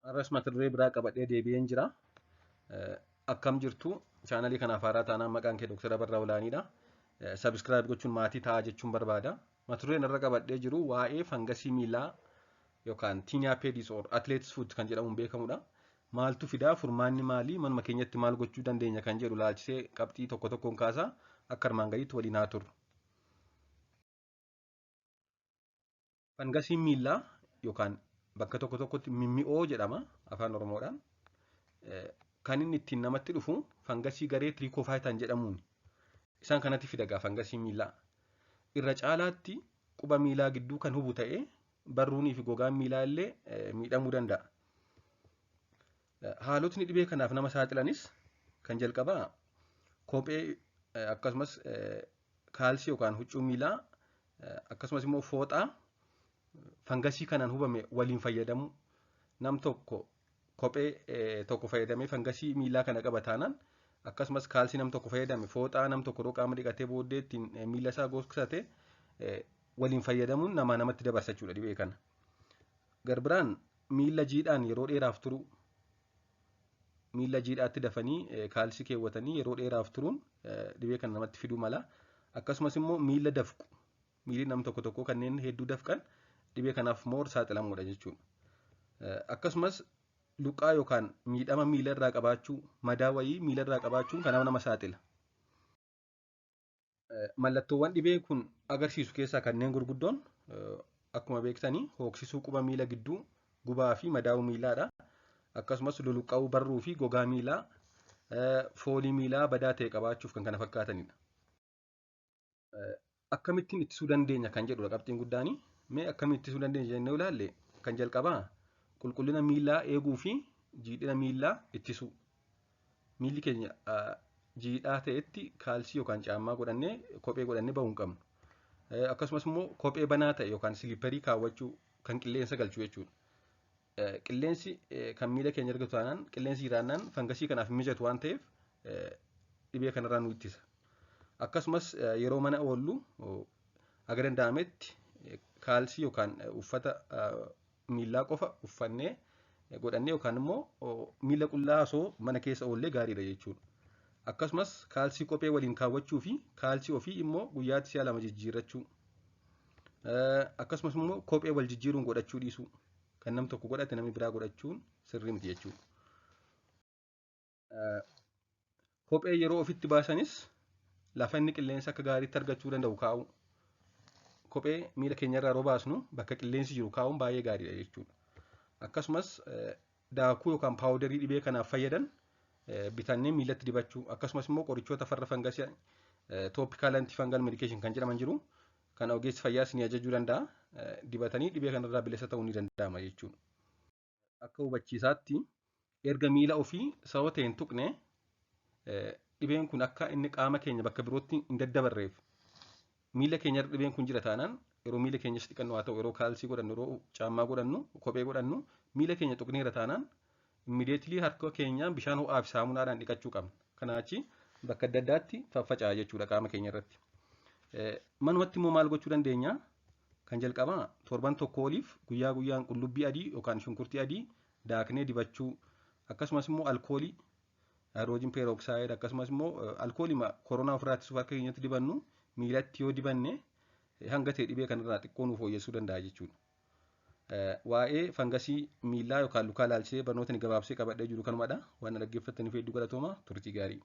Har'as mata duree biraa qabadhee deebi'een jira. Akkam jirtu chaanalii kanaaf haaraa taanaan maqaan kee Dr. Abarraa Olaaniidha. Subscribe gochuun maatii ta'aa jechuun barbaada. Mata dureen irra qabadhee jiru waa'ee fangasii miilaa yookaan tinea pedis or athlete's foot kan jedhamuun beekamudha. Maaltu fidaa furmaanni maalii manuma keenyatti maal gochuu dandeenya kan jedhu laalchisee qabxii tokko tokkoon kaasaa akka armaan gadiitti waliin haa turru. Fangasiin miillaa yookaan bakka tokko tokkotti mimmi'oo jedhama afaan Oromoodhaan. Kan inni ittiin namatti dhufu fangasii garee tiriikoofaayitaan jedhamuun. Isaan kanatti fida gaa fangasii miillaa. Irra caalaatti quba miilaa gidduu kan hubu ta'ee barruunii fi gogaan miilaa illee miidhamuu danda'a. Haalotni dhibee kanaaf nama saaxilanis kan jalqabaa kophee akkasumas kaalsii yookaan huccuu miilaa akkasumas immoo fooxaa fangasii kanaan hubame waliin fayyadamuu. Nam tokko kophee tokko fayyadamee fangasii miilaa kana qaba taanaan akkasumas kaalsii nam tokko fayyadame fooxaa nam tokko yeroo qaama dhiqatee booddee ittiin miila isaa gogsate waliin fayyadamuun namaa namatti dabarsa jechuudha dhibee kana. Garbiraan miila jiidhaan yeroo dheeraaf turuu. Miila jiidhaatti dafanii kaalsii keewwatanii yeroo dheeraaf turuun dhibee kana namatti fiduu mala. Akkasumas immoo miila dafqu. Miilli nam tokko tokko kanneen hedduu dafqan dhibee kanaaf moor saaxilamuudha jechuudha. Akkasumas luqaa yookaan miidhama miila irraa qabaachuu, madaa wayii miila irraa qabaachuun kanaaf nama saaxila. Mallattoowwan dhibee kun agarsiisu keessaa kanneen gurguddoon akkuma beektanii hooksisuu quba miila gidduu, gubaa fi madaa'uu miilaadha. Akkasumas luluqqa'uu barruu fi gogaa miilaa, foolii miilaa badaa ta'e qabaachuuf kan kana fakkaatanidha. Akkamittiin ittisuu dandeenya kan jedhudha qabxiin guddaani. Mee akkamitti ittisuu dandeenya jennee ilaalle kan jalqabaa qulqullina miilaa eeguu fi jiidhina miilaa ittisuu. Miilli keenya jiidhaa ta'etti kaalsii yookaan caammaa godhannee kophee godhannee bahuu hin qabnu. Akkasumas immoo kophee banaa ta'e yookaan siliipparii kaawwachuu kan qilleensa galchu jechuudha. Qilleensi kan miila keenya argatu taanaan qilleensi jiraannaan fangasii kanaaf mijatu waan ta'eef dhibee kanarraa nu ittisa. Akkasumas yeroo mana oollu haga danda'ametti kaalsii yookaan uffata miillaa qofa uffannee godhannee yookaan immoo miila qullaa osoo mana keessa oollee gaariidha jechuudha. Akkasumas kaalsii kophee waliin kaawwachuu fi kaalsii ofii immoo guyyaatti si'a 2 jijjiirrachuu. Akkasumas immoo kophee wal jijjiiruun godhachuu dhiisuu. Kan nam tokko godhate namni biraa godhachuun sirrii miti jechuudha. Kophee yeroo ofitti baasanis lafa inni qilleensa akka gaariitti argachuu danda'u kaa'uu. Kophee miila keenyarraa yeroo baasnu bakka qilleensi jiru kaa'uun baay'ee gaariidha jechuudha. Akkasumas daakuu yookaan paawudarii dhibee kanaaf fayyadan bitannee miilatti dibachuu akkasumas immoo qorichoota farra fangasii topical antifungal medication kan jedhaman jiru kan ogeessi fayyaas ni ajajuu danda'a. Dibatanii dhibee kanarraa bilisa ta'uu ni danda'ama jechuudha. Akka hubachiisaatti erga miila ofii sababa ta'een tuqne dhibeen kun akka inni qaama keenya bakka birootti hin daddabarreef miila keenyarra dhibeen kun jira taanaan yeroo miila keenyas dhiqannu haa ta'u yeroo kaalsii godhannu yeroo caammaa godhannu kophee godhannu miila keenya tuqneera taanaan immediately harka keenyaan bishaan ho'aa fi saamunaadhaan dhiqachuu qabna. Kanaa achi bakka adda addaatti faffaca'a jechuudha qaama keenya irratti. Manumatti immoo maal gochuu dandeenya? Kan jalqabaa torban tokko oliif guyyaa guyyaan qullubbii adii yookaan shunkurtii adii daaknee dibachuu akkasumas immoo alkoolii haayidroojin peeroksaayid akkasumas immoo alkoolii koronaa ofirraa ittisuuf harka keenyatti dibannu miilatti yoo dibanne hanga ta'e dhibee kanarraa xiqqoo nuuf fooyyessuu danda'a jechuudha. Waa'ee fangasii miillaa yookaan lukaa ilaalchisee barnoota ni gabaabsee qabadhee jiru kanumadha. Waan na dhaggeeffattaniif hedduu galatooma. Turtii gaarii.